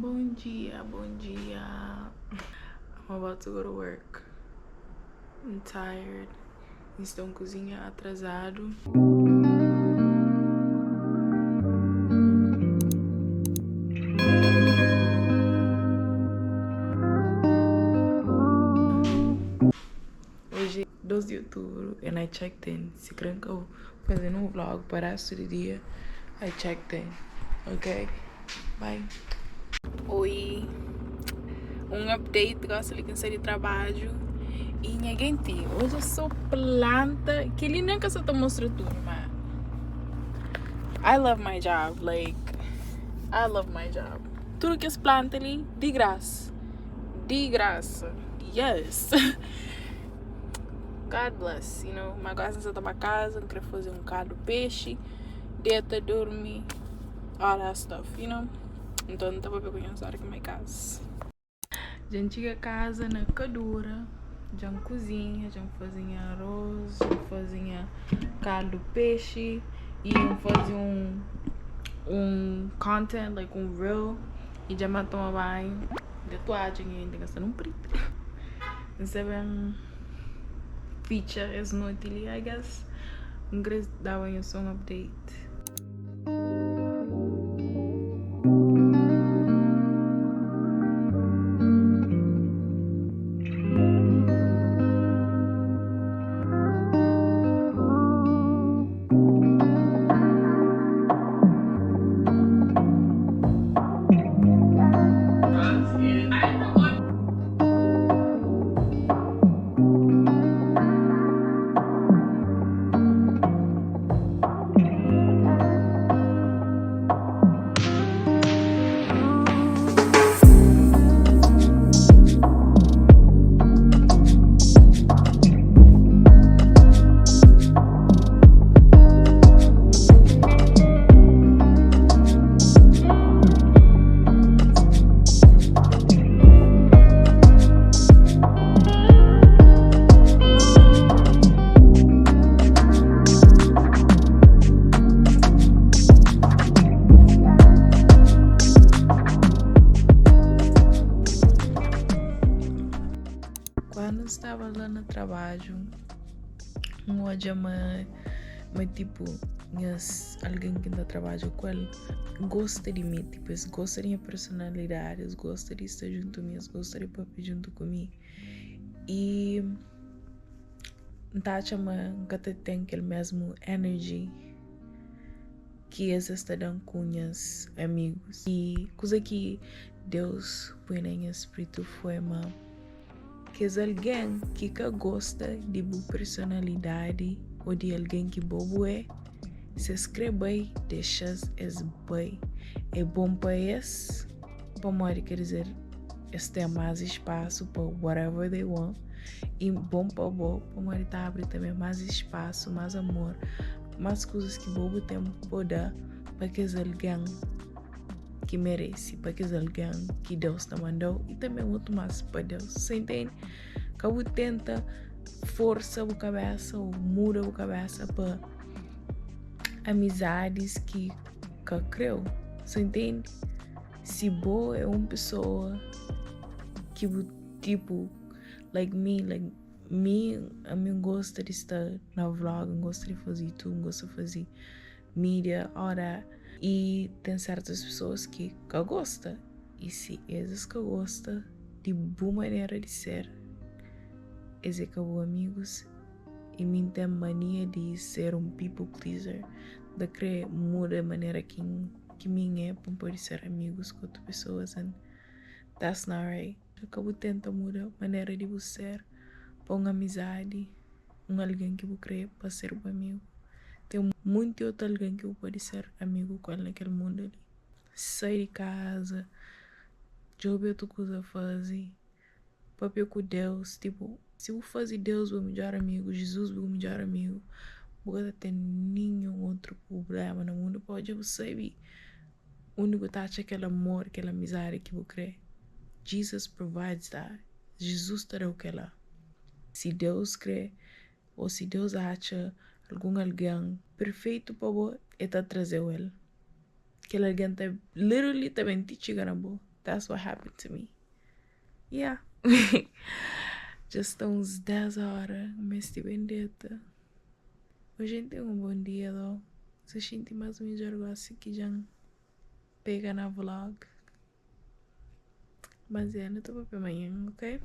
Bom dia, bom dia. I'm about to go to work. I'm tired. Estou em cozinha atrasado. Hoje, 2 de outubro, and I checked in. Se creen que eu fazendo um vlog para resto do dia, I checked in. Ok? Bye. Oi. Um update, gosto de cansei de trabalho. E minha gente, hoje eu sou planta. Que ele nem que eu só te mostro tudo, mas I love my job. Like, I love my job. Tudo que se planta ali, de graça. De graça. Yes. God bless. Mas agora você tá casa, não quero fazer um caldo de peixe, deita, dorme, all that stuff. Então não tava pegando aqui na minha casa. Já chega a casa na cadura, já cozinha, já fazia arroz, já fazia caldo de peixe e fazia um content, like um reel, e já me toma banho. De toalha ainda gastando um preto. Não sei bem feature essa noite ali, I guess. Não queria dar um song update. Quando estava lá no trabalho, um hoje mas tipo, alguém que ainda trabalha com ele gosta de mim, tipo, eles gostam da minha personalidade, eles gostam de estar junto comigo, eles gostam de papi junto comigo. E tá chama que tem aquele mesmo energy que eles estão com os amigos. E coisa que Deus põe na minha espírito foi uma que é alguém que gosta de boa personalidade ou de alguém que bobo é, se escreve bem, deixa es bem. É bom para esse, para morrer, quer dizer, esse tem mais espaço para whatever they want. E bom para bom, para morrer tá abre também mais espaço, mais amor, mais coisas que bobo tem para dar para que alguém que merece, para que alguém que Deus te mandou e também muito mais para Deus. Você entende? Que tenta força a cabeça ou muda a cabeça para amizades que creu. Você entende? Se boa é uma pessoa que tipo like me, a mim gosta de estar na vlog, gosta de fazer tudo, gosta de fazer mídia, all that. E tem certas pessoas que gostam. E se esses que gostam de boa maneira de ser, esses que são amigos. E mim tem mania de ser um people pleaser, de querer mudar a maneira que mim é para poder ser amigos com outras pessoas. And that's not right. Acabo tentando mudar a maneira de você ser para uma amizade, um alguém que eu querer para ser um amigo. Tem muito outro alguém que eu pode ser amigo com ele naquele mundo ali. Sair de casa, jogar outra coisa a fazer, papel com Deus, tipo, se eu fazer Deus o melhor amigo, Jesus o melhor amigo, não ter nenhum outro problema no mundo, pode você saber o único tá aquele amor, aquela amizade que eu crê. Jesus provides that. Jesus te dá aquela. Se Deus crê, ou se Deus acha algum alguém perfeito para você, ele tá trazer ele. Aquele alguém tá literally também te chega na boa. That's what happened to me. Yeah. Dja sta uns 10 óra, N meste ben deta. Oji N ten un bon dia though. N sa xinti más midjór gósi ki dja N pega na vlog. Mas é, nu ta papia manhan, ok?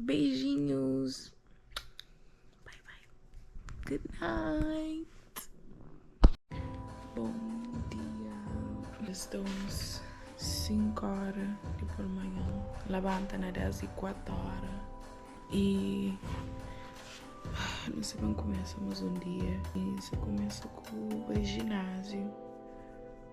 Beijinhos! Bye bye! Good night! Bom dia! Dja sta uns 5 óra di palmanhan. Labanta na 10 y 4 óra y nu sta ben kumesa más un dia. Y sa kumesa ku bai jináziu.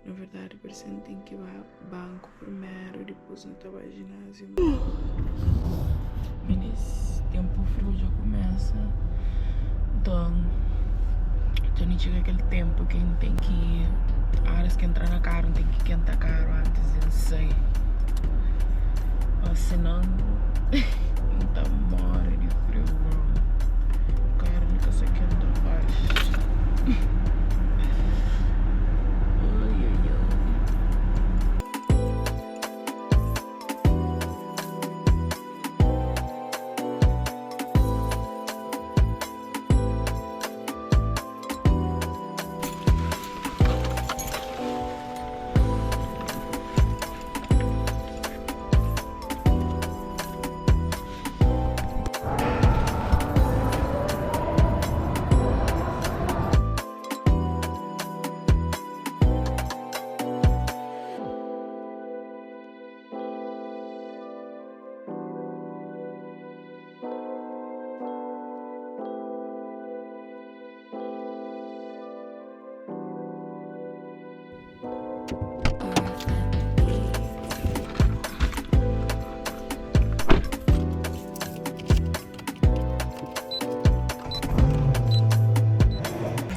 Na verdadi parse N ten ki ba banku primeru dipôs N ta ba jináziu. Minis, tenpu friu dja kumesa, nton dja nu txiga kel tenpu ki N ten ki óras ki N entra na karu N ten ki kenta karu antis di N sai, ô sinon N ta móre di friu bro. Karu li ka sa kenta faxi.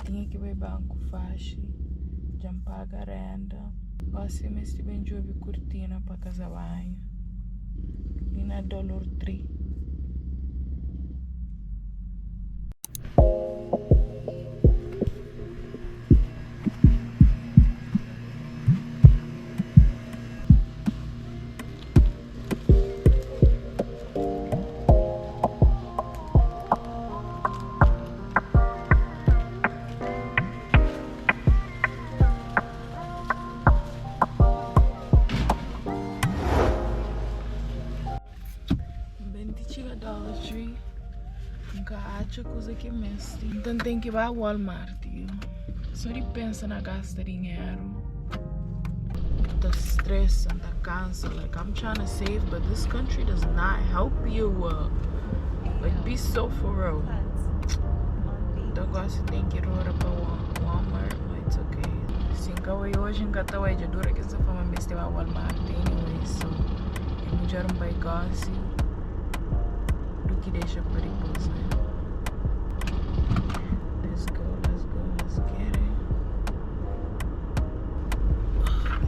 Tinha ki bai banku faxi, dja N paga renda. Gosi meste ben djobe kurtina pa kaza banhu li na Dollar Tree. Ben ti txiga Dollar Tree, N ka atxa kuza ki N meste. Nton N ten ki ba Walmart. Sô di pensa na gasta dinheru ta stresa, N ta kansa. Like I'm trying to save but this country does not help you. Like be so for real. Nton gosi ten ki rora pa Walmart, but it's okay. Si N ka bai oji N ka ta bai. Dja dura ki N sta fla ma N meste ba Walmart anyway, so é midjor N bai gosi du ki dexa pa dipôs, né? Let's go, let's go, let's get it.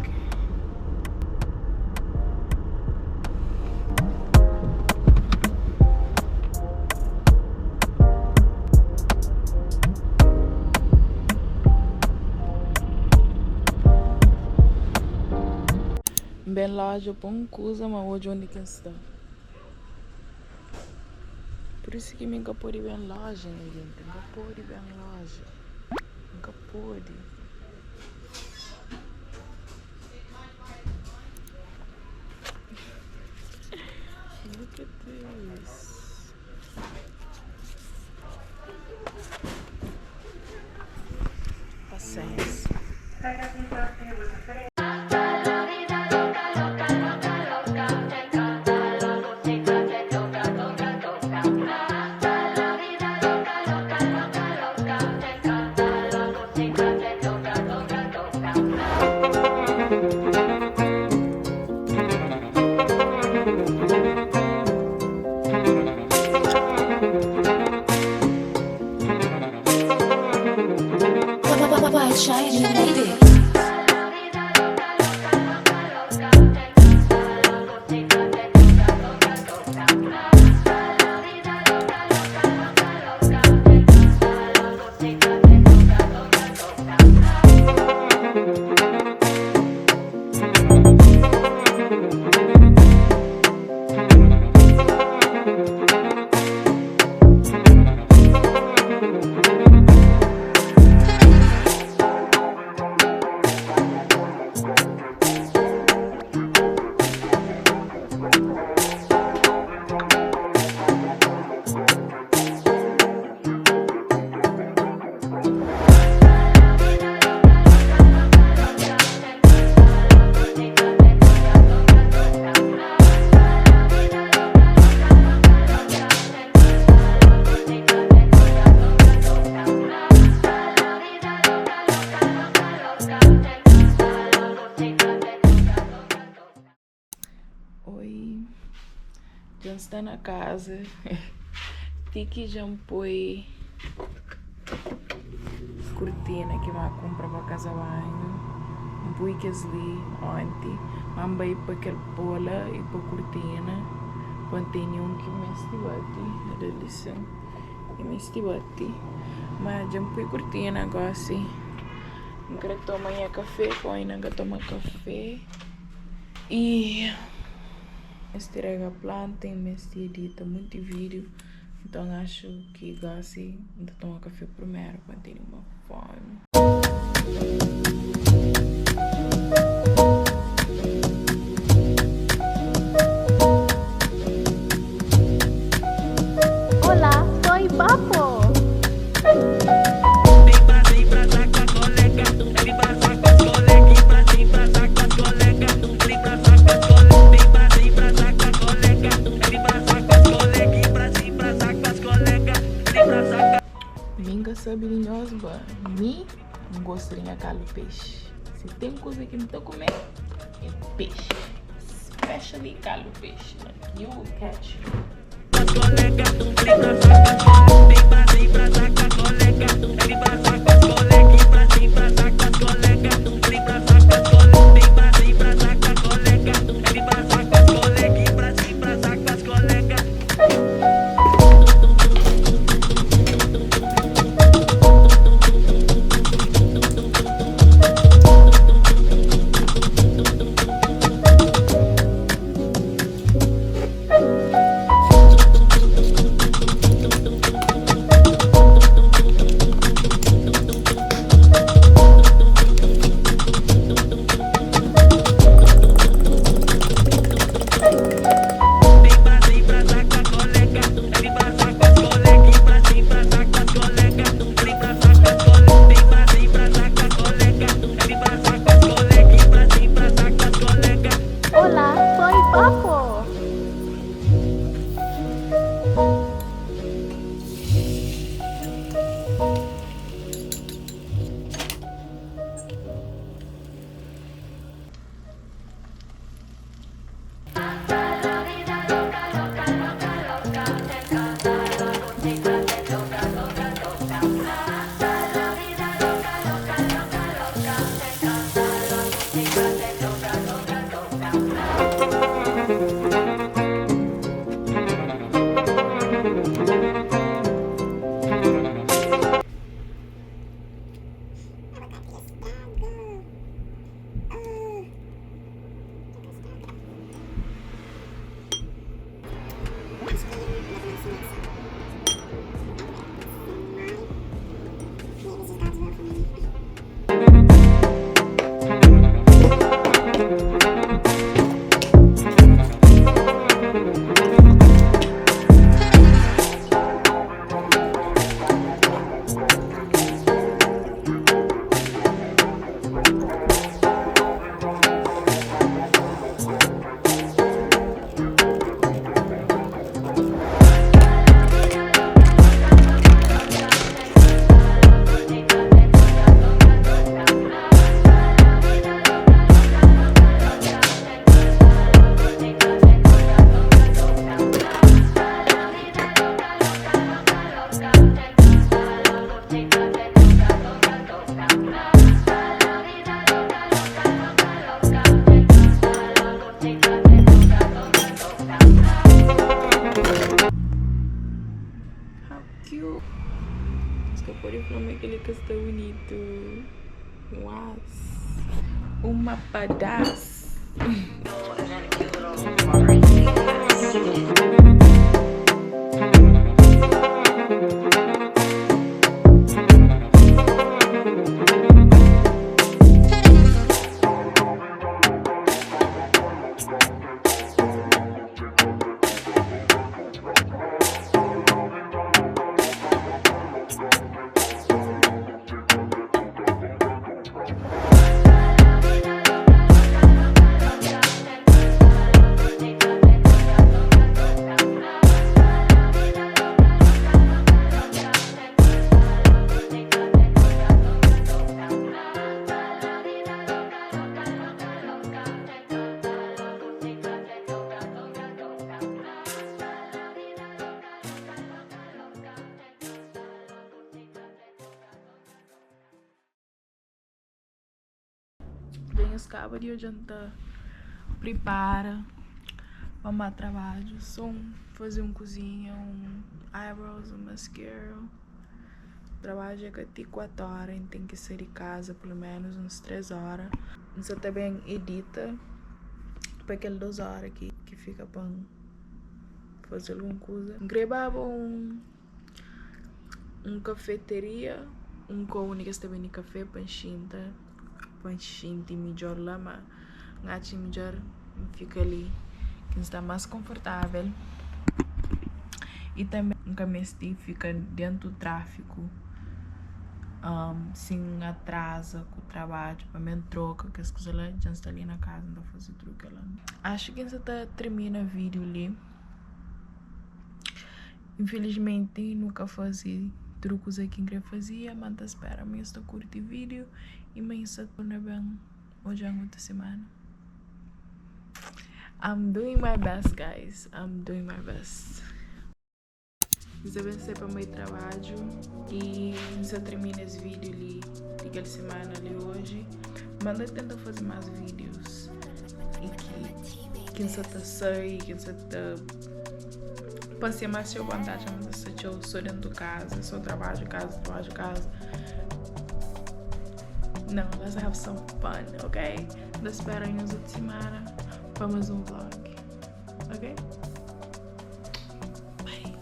Okay. N ben loja pa un kuza ma odja undi ki N sta. Pur isu ki mi N ka pode ben loja nha genti, N ka pode ben loja, N ka pode. Look at this. Pasensa. Dja N sta na kaza ti ki dja N poi kurtina ki ma kunpra pa kaza banhu. N poi kes li onti, ma N bai pa kel pola i pa kurtina pa N tene un ki meste bati. Ada li sin, ki meste bati. Ma dja N poi kurtina gosi N kre toma nha kafe, pamodi inda N ka toma kafe i. Meste rega planta y meste edita munti vídeo. Nton axu ki gosi N ta toma kafe primeru pa N tene uma fomi. Hola, soy Papo. Mi N ka sabe di nhos, ba mi N gosta di nha kaldu pexi. Si ten kuza ki N ta kume é pexi, especially kaldu pexi. Like you will catch me. Hola, soy Papo. How cute! Es ka pode fla ma kel-li ka sta bunitu. Uas! Uma padás! Dja nhos kaba di odja N ta pripara pa N ba trabadju. So N faze un kuzinha, un eyebrows, un mascara. Trabadju é ka ti 4 ora, N ten ki sai di kaza pelu menus uns 3 ora. N sa ta ben edita pa kel 2 ora ki fika pa N faze algun kuza. N kre baba un un kafeteria, un kau undi ki es ta bende kafe pa N xinta, pa N xinti midjor la, ma N atxa midjor N fika li ki N sta más konfortável i tanbê N ka meste fika dentu tráfiku si N atraza ku trabadju pa mi N troka kes kuza la dja N sta li na kaza N ta faze tudu kel-la. Axu ki N sa ta tirmina vídiu li. Infilismenti nu ka faze tudu kuza ki N kre fazia, ma N ta spera ma nhos ta kurti vídiu i ma nhos ta torna ben odja-m otu simana. I'm doing my best guys, I'm doing my best. N sta ben sai pa mei trabadju i N sta termina es vídiu li di kel simana li oji, ma N ta tenta faze más vídius i ki N sta ta sai, ki N sta ta. Pasia más txeu vontadi ma ta sta txeu so dentu kaza, so trabadju, kaza, trabadju, kaza. Não, let's have some fun, ok? N ta spera nhos otu simana pa más un vlog, ok? Bye!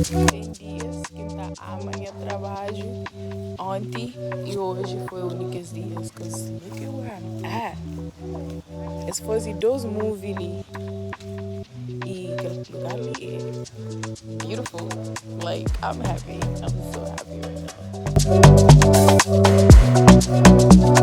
Tem dias ki N ta ama nha trabadju, onti i oji foi un di kes dias, cause look at where I'm at. Es faze dos movie li i kel lugar li é beautiful, like I'm happy, I'm so happy right now.